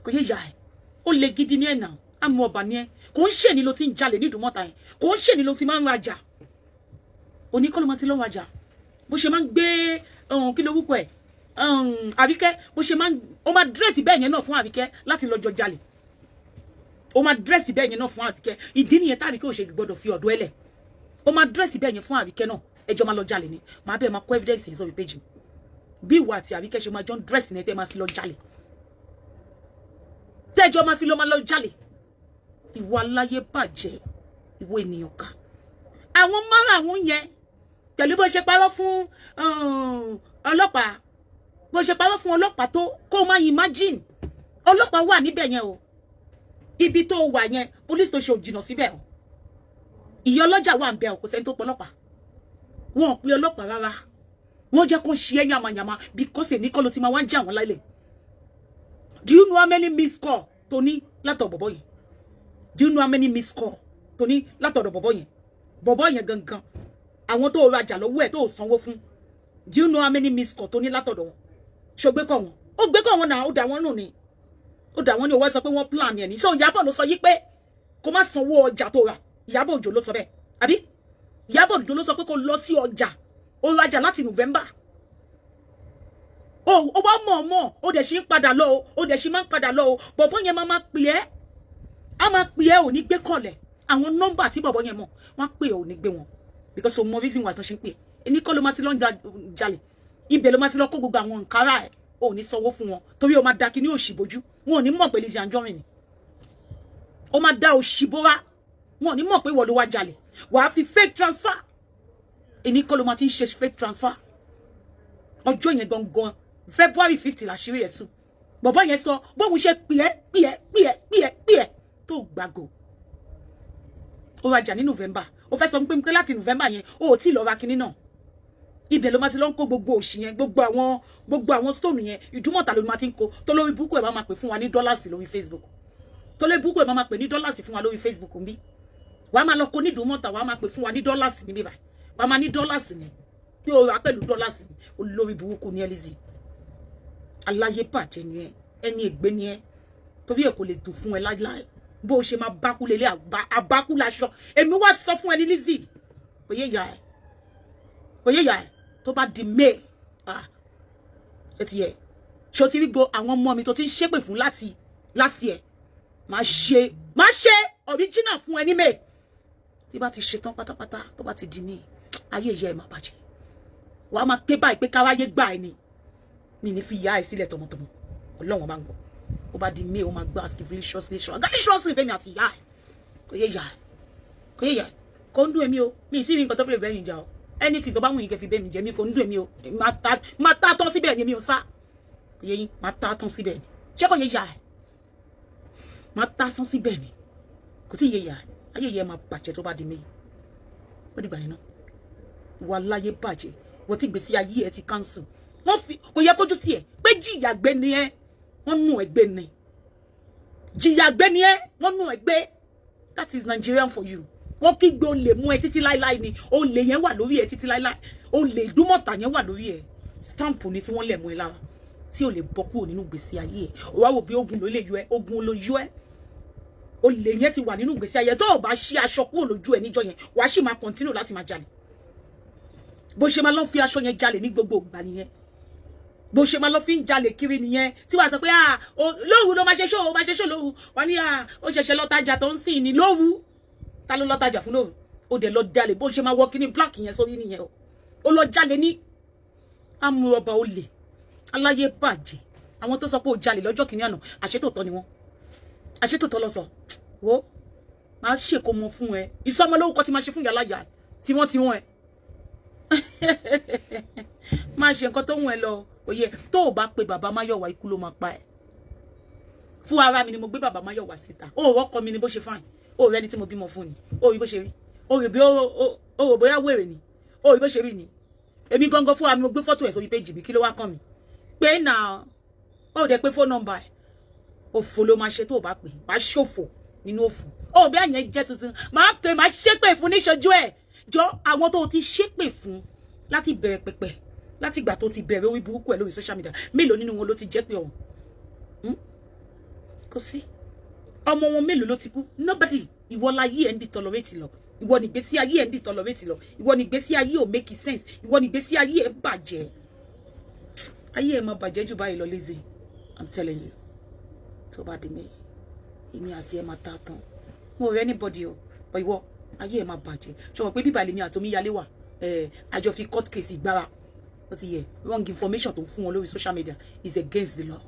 Kò yé ìyá ẹ̀. Ó le gidi ní ẹ̀nà àmú ọba ní ẹ. Kò ń ṣèní ló ti ń jalè ní Ìdúmọ̀tà yẹn, kò ń ṣèní ló ti máa ń rajà. Oníkọ́ ló máa ti lọ́ rajà, bó ṣe máa ń gbé, kí ló wúkọ ẹ̀, Àríkẹ́, bó ṣe máa ń, ó máa dress bẹ́ẹ̀ yẹn náà fún Àríkẹ́ láti lọ́jọ́ jalè. Ó máa dress bẹ́ẹ̀ yẹn náà fún Àríkẹ́. Ìdí nìyẹn táàríkẹ́ ò ṣe gbọ́dọ̀ fi ọ̀dọ̀ ẹ lẹ̀. Ó máa dress bẹ́ẹ̀ yẹn fún Àríkẹ́ náà, ẹjọ́ máa lọ jalè ni. Màá bẹ́ẹ̀ máa kó evidence yẹn sórí page mi, bí ìwọ àti Àríkẹ́ ṣe máa jọ ń dress ní tẹ́ máa fi lọ jalè, tẹ́jọ́ máa fi lọ máa lọ jalè. Ìwọ aláyé bàjẹ́, ìwọ ènìyàn ká. Àwọn márààrún yẹn, pẹ̀lú bó ṣe parọ́ fún ọlọ́pàá, bó ṣe parọ́ fún ọlọ́pàá tó, kó máa imagine ọlọ́pàá wà níbẹ̀ yẹn o. Ibi tó wà yẹn, police station ò jìnnà síbẹ̀ o. Ìyá ọlọ́jà wà ń bẹ̀ o. Kò sẹ́ni tó pọ̀ ọlọ́pàá, wọn ò pe ọlọ́pàá rárá. Wọ́n jẹ́ kó ṣe é yàmàyàmà because èní kọ́ ló ti máa wá ń jẹ́ àwọn láìlẹ̀. Do you know how many missed call tó ní látọ̀ bọ̀bọ̀ yẹn? Do you know how many missed call tó ní látọ̀dọ̀ bọ̀bọ̀ yẹn? Bọ̀bọ̀ yẹn gangan, àwọn tó rajà lọ́wọ́ ẹ̀ tó sanwó fún. Do you know how many missed call tó ní látọ̀dọ̀ wọn? Ṣó gbé kọ̀ wọn? Ó gbé kọ̀ wọn náà. Ó dà wọ́n nù ni, ó dà wọ́n ní. Ó wá sọ pé wọ́n plan ẹ̀ ní. So Ìyábọ̀ ló sọ yí pé kó má sanwó ọjà tó rà. Ìyábọ̀ Òjó ló sọ bẹ́ẹ̀, àbí? Ìyábọ̀ Òjó ló sọ pé kó lọ sí ọjà. Ó rajà láti November. Ó wá mọ̀ mọ̀, ó dẹ̀ ṣì ń padà lọ o, ó dẹ̀ ṣì máa ń padà lọ o. Bọ̀bọ̀ yẹn máa pè ẹ́, á máa pè ẹ́, ò ní gbé kọ̀lẹ̀. Àwọn nọ́mbà tí bọ̀bọ̀ yẹn mọ̀, wọ́n á pè ẹ́, ò ní gbé wọn, because o mọ reason why tó ṣe ń pè ẹ́. Ẹni kọ́ ló máa ti lọ ń jalè, ibẹ̀ ló máa ti lọ kó gbogbo àwọn nkárà ẹ̀. Ò ní sanwó fún wọn torí o máa da kíní òṣì bójú. Wọn ò ní mọ̀ pé Lizzy Anjorin ni. Ó máa da òṣì bóra, wọn ò ní mọ̀ pé ìwọ ló wá jalè. Wàá fi fake transfer. Ẹni kọ́ ló máa ti ń ṣe fake transfer. Ọjọ́ yẹn gangan, February 5 làṣírí ẹ̀ tú. Bọ̀bọ́ yẹn sọ bóun ṣe pè é, pè é, pè é, pè é, pè é tó gbàgò. Ó rajà ní November. Ó fẹ́ sọ pé láti November yẹn, ó ò tí ì lọ ra kinní náà. Ibẹ̀ ló máa ti lọ ń kó gbogbo òṣì yẹn, gbogbo àwọn stone yẹn. Ìdúmọ̀tà ló máa ti ń kó. Tó lórí búkú ẹ̀ máa máa pè fún wa ní dollars lórí Facebook, tó lórí búkú ẹ̀ máa máa pè ní dollars fún wa lórí Facebook ń bí. Wàá máa lọ kó ní ìdúmọ̀tà, wàá máa pè fún wa ní dollars níbí báyìí, wàá máa ní dollars ní pé o rà pẹ̀lú dollars ní. Olórí burúkú ní Lizzy, aláyé bàjẹ́ ni ẹ, ẹni ègbé ni ẹ, torí ẹ kò lè dùn fún ẹ láíláí. Bó o ṣe máa bákú lélẹ̀, àbákú laṣọ. Èmi wá sọ fún ẹ ní Lizzy, kò yé ìyá ẹ, kò yé ìyá ẹ. Tó bá di May, ah, ẹ ti yẹ ṣé o ti rí gbo àwọn ọmọ mi tó ti ń ṣépè fún láti last year. Máa ṣe original fún ẹ ní May. Tí bá ti ṣetán pátápátá, tó bá ti di May, ayé ìyá ẹ máa bàjẹ́. Wàá máa ké báyìí pé káwáyé gbà ẹ ni. Mi ní fi ìyá ẹ sílẹ̀ tọmọtọmọ. Ọlọ́wọ́n máa ń gbọ́. Ó bá di May, ó máa gbọ́ deliciously, deliciously fẹ́mi àti ìyá ẹ. Kò yé ìyá ẹ, kò yé ìyá ẹ. Kò ń dùn èmi o. Mi ì sí nǹkan tó fi lè bẹ́ẹ̀ yín jà o. Anything tó bá wù yín kẹ́ fi bẹ́ẹ̀ mi jẹ́, mi kò ń dùn èmi o. Máa tá tán síbẹ̀ ni, mi ò sá. Kò yé yín, máa tá tán síbẹ̀ ni. Ṣé kò yé ìyá ẹ? Máa tá tán síbẹ̀ ni. Kò tí ì yé ìyá ẹ. Ayé ìyá ẹ máa bàjẹ́ tó bá di May. Ó dìgbà yẹn náà, wà láyé bàjẹ́. Wọ́n ti gbèsè ayé ẹ ti cancel. Wọ́n fi kò yẹ kójú tiẹ̀ pé jìyà gbé ni ẹ. Wọ́n nù ẹ gbé ni, jìyà gbé ni ẹ, wọ́n nù ẹ gbé. That is Nigerian for you. Wọ́n kígbe olè mú ẹ títí láíláí ni. Olè yẹn wà lórí ẹ títí láíláí. Olè ìdúmọ̀tà yẹn wà lórí ẹ. Stamp ni tí wọ́n lẹ̀ mú ẹ lára tí ò lè bọ́ kúrò nínú gbèsè ayé ẹ. Ó wá wò bí ogun ló lè yọ ẹ, ogun ló yọ ẹ. Olè yẹn ti wà nínú gbèsè ayé. Tó o bá ṣí aṣọ kúrò lójú ẹ níjọ́ yẹn, wàá sì máa continue láti máa jalè. Bó ṣe máa lọ fi aṣọ yẹn jalè ní gbogbo ìgbà nìyẹn. Bó ṣe máa lọ fi ń jalè kiri nìyẹn, tí wàá sọ pé, ah, lóru ló máa ṣe ṣó, máa ṣe ṣó lóru. Wà ní, ah, ó ṣẹ̀ṣẹ̀ lọ tajà tó ń sìn ní lóru. Ta ló lọ tajà fún lóru? Ó dẹ̀ lọ jalè. Bó ṣe máa wọ kíní black yẹn sórí nìyẹn o. Ó lọ jalè ní amúrọ̀bà, olè aláyé bàjẹ́. Àwọn tó sọ pé ó jalè lọ́jọ́ kìíní àná, àṣetòótọ́ ni wọ́n, àṣetòótọ́ lọ sọ. Wo, máa ṣèkó mọ fún ẹ. Ìsọmọ lórúkọ tí máa ṣe fún ìyá láyà tí wọ́n ti wọ́n ẹ. Máa ṣe nǹkan tó wùn ẹ lọ. Òye tó o bá pe bàbá Máyọ̀wá, ikú ló máa pa ẹ. Fún ara mi ni mo gbé bàbá Máyọ̀wá síta. Ó rọ́kọ mi ni bó ṣe fine. Ó rẹ́ni tí mo bímọ fún ni. Ó rí bó ṣe rí. Ó rí bí ó rò bóyá wèrè ni. Ó rí bó ṣe rí ni. Èmi gangan fúnra mi, mo gbé fọ́tò ẹ̀ sórí péjì mi. Kí ló wá kàn mí pé náà? Ó dẹ̀ pé phone number ẹ̀. Òfò ló máa ṣe tó o bá pè. Wàá ṣòfò nínú òfò. Ó bí àyẹn jẹ́ tuntun, máa pè, máa ṣépè fún níṣojú ẹ̀. Jọ, àwọn tó ti ṣépè fún láti bẹ̀rẹ̀ pẹ̀pẹ̀, láti ìgbà tó ti bẹ̀rẹ̀ orí burúkú ẹ̀ lórí social media, mélòó nínú wọn ló ti jẹ́ pé ọ̀hún? Kò sí. Ọmọ wọn mélòó ló ti kú? Nobody. Ìwọ láyé ẹ̀ ń di tolerate lọ. Ìwọ ní ìgbésí ayé ẹ̀ ń di tolerate lọ. Ìwọ ní ìgbésí ayé ò make sense. Ìwọ ní ìgbésí ayé ẹ̀ bàjẹ́. Ayé ẹ̀ máa bàjẹ́ jù báyìí lọ. Lizzy, I'm telling you, tó bá di mi, èmi àti ẹ̀ máa ta tán. Mo rẹ anybody o, but ìwọ, ayé ẹ̀ máa bàjẹ́. Ṣé o mọ̀ pé bíbá lèmi àti Omíyalé wà? Àjọ fi court case ìgbára. Ó ti yẹ. Wrong information tó ń fún wọn lórí social media is against the law.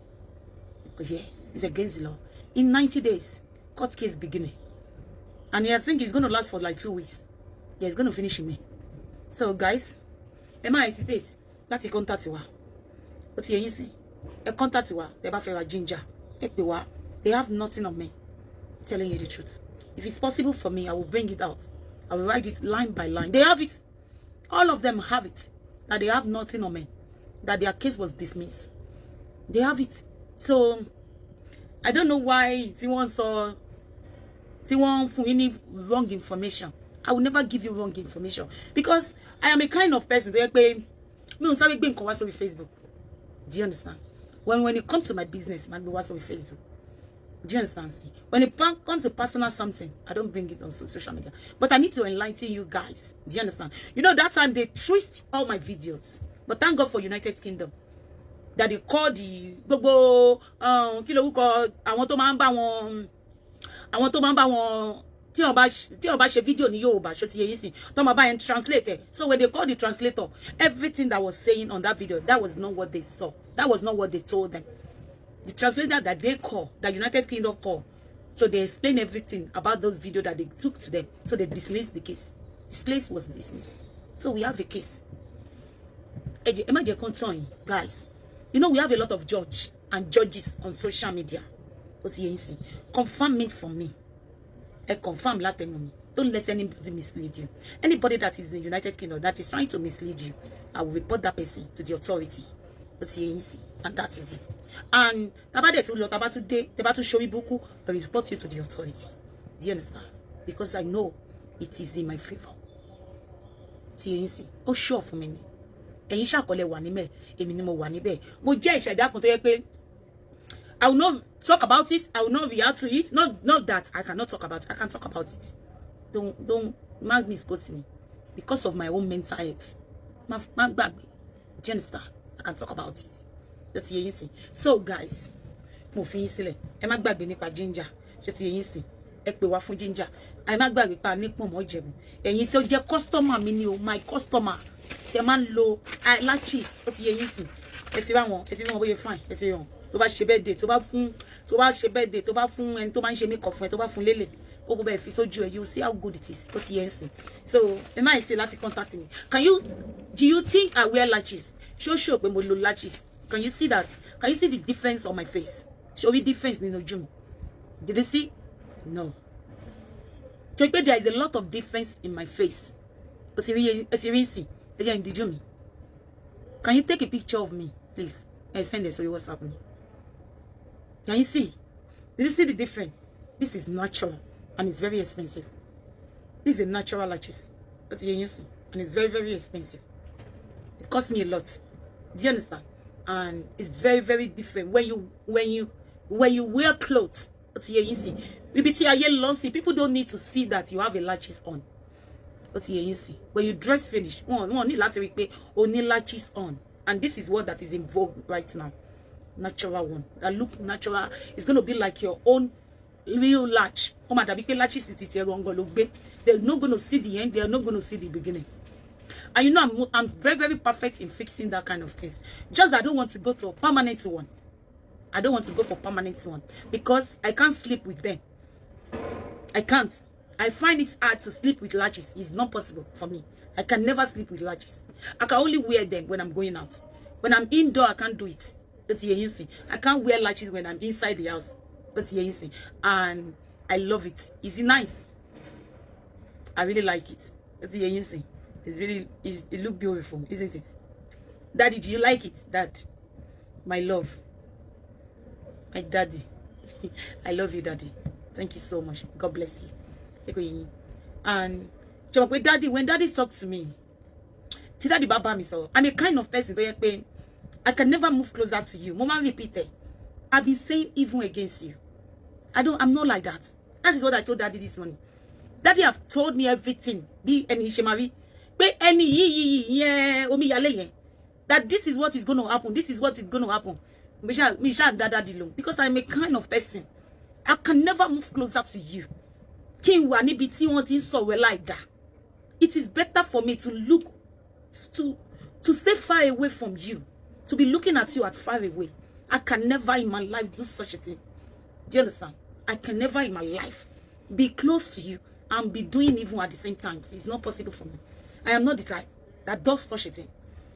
Yeah, it's against the law. In 90 days, court case beginning, and I think it's gonna last for like 2 weeks. Yeah, it's gonna finish in May. So guys, ẹ má hesitate láti contact wa. Ó ti yẹ yín sí. Ẹ contact wa. Tẹ́ bá fẹ́ ra ginger, ẹ pè wá. They have nothing on me, telling you the truth. If it's possible for me, I will bring it out. I will write it line by line. They have it. All of them have it, that they have nothing on me, that their case was dismissed. They have it. So I don't know why tí wọ́n sọ, tí wọ́n fún yín ní wrong information. I will never give you wrong information because I am a kind of person tó yẹ pé Mi ò sáré gbé nǹkan wá sórí Facebook. Do you understand? When it comes to my business, máa gbé wá sórí Facebook. Do you understand? See? When it comes to personal something, I don't bring it on social media. But I need to enlighten you guys. Do you understand? You know, that time they twist all my videos. But thank God for United Kingdom that they call the gbogbo kí lorúkọ àwọn tó máa ń bá wọn, àwọn tó máa ń bá wọn, tí wọ́n bá ṣe fídíò ní Yorùbá, ṣó ti yé yín sìn, tó máa bá yẹn translate ẹ̀. So when they call the translator, everything that was saying on that video, that was not what they saw, that was not what they told them. The translator that they call, that United Kingdom call, so they explain everything about those videos that they took to them. So they dismissed the case. The case was dismissed. So we have a case. Ẹ má jẹ́ kán tàn yín, guys. You know we have a lot of judge and judges on social media. Ó ti yé yín sìn. Confirm it for me. Ẹ confirm látẹnu mi. Don't let anybody mislead you. Anybody that is in United Kingdom that is trying to mislead you, I will report that person to the authority. Ó ti yé yín sìn. And that is it. And tá bá dẹ̀ tún lọ, tá bá tún dé, tẹ́ bá tún ṣorí burúkú, I will report you to the authority. Do you understand? Because I know it is in my favour. Ti yé yín sìn. Ó sure fún mi ni. Ẹ̀yin ṣàkọlẹ̀ wà níbẹ̀, èmi ni mo wà níbẹ̀. Mo jẹ́ ìṣẹ̀dá kan tó yẹ pé I will not talk about it. I will not react to it. Not that I cannot talk about it. I can talk about it. Don't má misquote me because of my own mental health. Má má gbàgbé. Do you understand? I can talk about it. Ṣé ti yé yín sìn? So guys, mo fi yín sílẹ̀. Ẹ má gbàgbé nípa ginger. Ṣé ti yé yín sìn? Ẹ pè wá fún ginger. Ẹ má gbàgbé pa ní pọ̀nmọ́ Ìjẹ̀bú. Ẹ̀yin tí ó jẹ́ customer mi ni o, my customer. Tí ẹ máa ń lo eyelashes, ó ti yé yín sìn. Ẹ ti rí wọn, ẹ ti rí wọn bóyá fine, ẹ ti rí wọn. Tó bá ṣe birthday, tó bá ṣe birthday, tó bá fún ẹni tó máa ń ṣe makeup fún ẹ, tó bá fún lélẹ̀, kó bó bẹ́ẹ̀ fi sójú ẹ, you see how good it is. Ó ti yé yín sìn. So ẹ má ṣe láti contact me. Can you do you think I wear lashes? Ṣó show pé mo lo lashes? Can you see that? Can you see the difference on my face? Ṣó rí difference nínú ojú mi? Did you see? No. Tó pé there is a lot of difference in my face. Ó ti rí, ẹ ti rí sìn. Ẹ jẹ́ ìdíjú mi. Can you take a picture of me, please? And send it sórí WhatsApp mi. Can you see? Did you see the difference? This is natural and it's very expensive. This is a natural lashes. Ó ti yé yín sìn. And it's very, very expensive. It costs me a lot. Do you understand? And it's very, very different when you wear clothes. Ó ti yé yín sìn. Ibi tí ayé lọ sí, people don't need to see that you have a lashes on. Ó ti yé yín sìn. When you dress finish, wọ́n ní láti rí pé o ní lashes on. And this is what that is in vogue right now. Natural one. That look natural. It's gonna be like your own real lash. Ó máa dàbí pé lashes ti tiẹ̀ gangan ló gbé. They're not gonna see the end. They're not gonna see the beginning. And you know, I'm very, very perfect in fixing that kind of things. Just that I don't want to go to a permanent one. I don't want to go for permanent one because I can't sleep with them. I can't. I find it hard to sleep with lashes. It's not possible for me. I can never sleep with lashes. I can only wear them when I'm going out. When I'm indoor, I can't do it. That's sìn. I can't wear lashes when I'm inside the house. That's sìn. And I love it. Is it nice? I really like it. That's sìn. It's really, it look beautiful, isn't it? Daddy, do you like it? Dad, my love. My daddy. I love you, Daddy. Thank you so much. God bless you. And ṣe daddy, when Daddy talk to me, tí Daddy bá bá mi sọ̀rọ̀, I'm a kind of person tó yẹ pé I can never move closer to you. Mo máa ń repeat it. I've been saying evil against you. I'm not like that. That is what I told Daddy this morning. Daddy have told me everything. Bí ẹni ṣe máa rí. Pé ẹni yìí yìí yẹn omíyalé yẹn. That this is what is going to happen. This is what is going to happen. Mi ṣáà dá Daddy lóhùn. Because I'm a kind of person. I can never move closer to you. Kí n wà níbi tí wọ́n ti ń sọ̀rọ̀ ẹ̀ láì dá. It is better for me to look to stay far away from you, to be looking at you at far away. I can never in my life do such a thing. Do you understand? I can never in my life be close to you and be doing evil at the same time. It's not possible for me. I am not the type that does such a thing.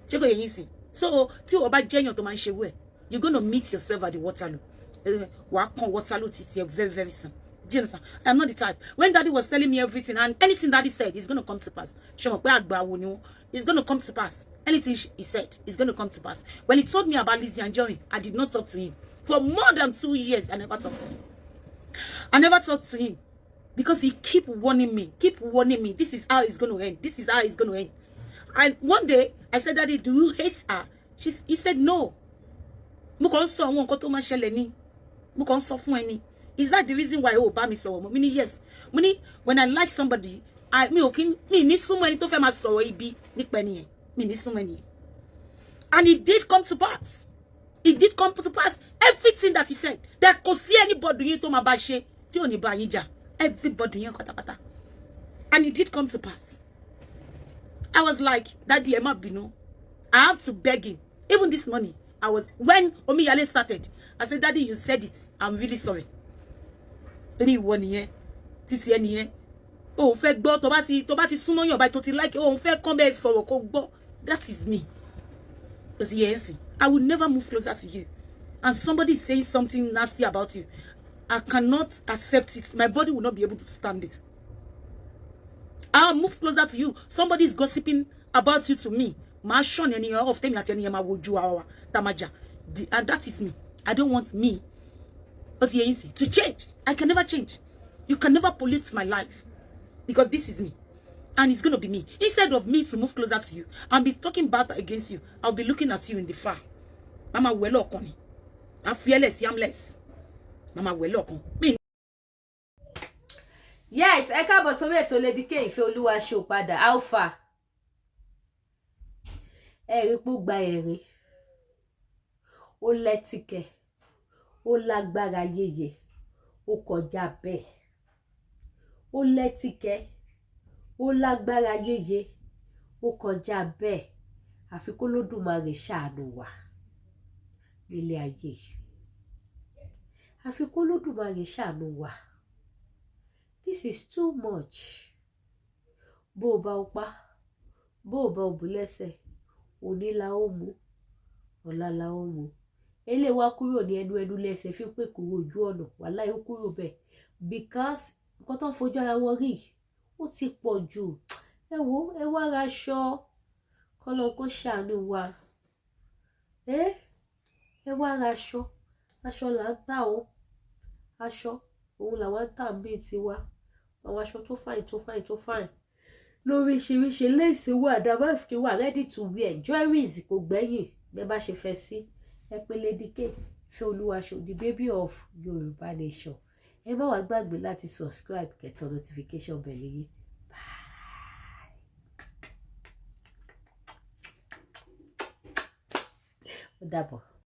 Ṣé kò yé yín sí? So, tí o bá jẹ́ èèyàn tó máa ń ṣe wẹ̀, you're gonna meet yourself at the Waterloo. Wàá kàn Waterloo títí ẹ very, very soon. Do you understand? I am not the type. When Daddy was telling me everything, and anything Daddy said is going to come to pass. Ṣé mọ̀ pé àgbà wo ni wọ́n? It's going to come to pass. Anything he said is going to come to pass. When he told me about Lizzie Anjorin, I did not talk to him. For more than 2 years, I never talked to him. I never talked to him. Because he keep warning me, keep warning me. This is how it's going to end. This is how it's going to end. And one day I said, "Daddy, do you hate her?" He said, "No, mo kàn ń sọ àwọn nǹkan tó máa ṣẹlẹ̀ ni, mo kàn ń sọ fún ẹ ni. Is that the reason why o bá mi sọ̀rọ̀ mọ́?" Mi ní, "Yes." Mo ní, "When I like somebody, I mi ò kí mi ní súnmọ́ ẹni tó fẹ́ máa sọ̀rọ̀ ibi nípa ẹni yẹn. Mi ní súnmọ́ ẹni yẹn." And it did come to pass. It did come to pass, everything that he said, that kò sí anybody yín tó máa bá ṣe tí ò ní bá yín jà, everybody yín pátápátá. And it did come to pass. I was like, "Daddy, ẹ má bínú." I have to beg him. Even this morning, I was when Omiyale started, I said, "Daddy, you said it. I'm really sorry." Ó ní, "Ìwọ nìyẹn, títí ẹ nìyẹn, o ò fẹ́ gbọ́. Tó bá ti súnmọ́ yàn báyìí, tó ti like, o ò fẹ́ kán bẹ́ẹ̀ sọ̀rọ̀ kó gbọ́." That is me. Ó sì yẹ ẹ́ sìn. I will never move closer to you and somebody is saying something nasty about you. I cannot accept it. My body will not be able to stand it. I'll move closer to you, somebody is gossiping about you to me, màá shun ẹnìyàn off. Tèmi àti ẹnìyàn máa wojú ara wa tá máa jà. And that is me. I don't want me, ó ti yẹ yín sí, to change. I can never change. You can never pollute my life because this is me and it's gonna be me. Instead of me to move closer to you and be talking bad against you, I'll be looking at you in the far. Mama wẹ̀ lọ́ọ̀kan ni, I'm fearless, harmless. Mama wẹ̀ lọ́ọ̀kan mi. Yes, ẹ káàbọ̀ sórí ètò Lady K Ìfẹ́ Olúwa ṣe padà. Alpha, ẹ rí pé ó gba ẹ̀rín, ó lẹ́tìkẹ̀, ó lágbára yéye, ó kọjá bẹ́ẹ̀. Ó lẹ́tìkẹ̀, ó lágbára yéye, ó kọjá bẹ́ẹ̀. Àfi kó lódùmarè ṣàánú wa nílé ayé yìí, àfi kó lódùmarè ṣàánú wa. This is too much. Bó o bá o pa, bó o bá o bù lẹ́sẹ̀, òní la ó mú, ọ̀la la ó mú. Eléyìí wá kúrò ní ẹnu ẹnu lẹ́sẹ̀ fi pé kúrò ojú ọ̀nà wàhálà ó kúrò bẹ́ẹ̀, because nǹkan tó ń fojú ara wọn rí, ó ti pọ̀ jù. Ẹ wo, ẹ wá ra aṣọ kọ́lọ́ kó ṣàánú wa. Ẹ wá ra aṣọ. Aṣọ là ń tà o. Aṣọ òun làwọn ń tà bíi tiwa. Àwọn aṣọ tó fine, tó fine, tó fine lóríṣiríṣi. Lace wà, damask wà, ready to wear, jewelries kò gbẹ́yìn. Bẹ́ẹ̀ bá ṣe fẹ́ sí, ẹ pé Lady K Ìfẹ́ Olúwaṣọ, the baby of Yorùbá nation. Ẹ má wàá gbàgbé láti subscribe, kẹ́ tan notification bell yín. Bye. Ó dàbọ̀.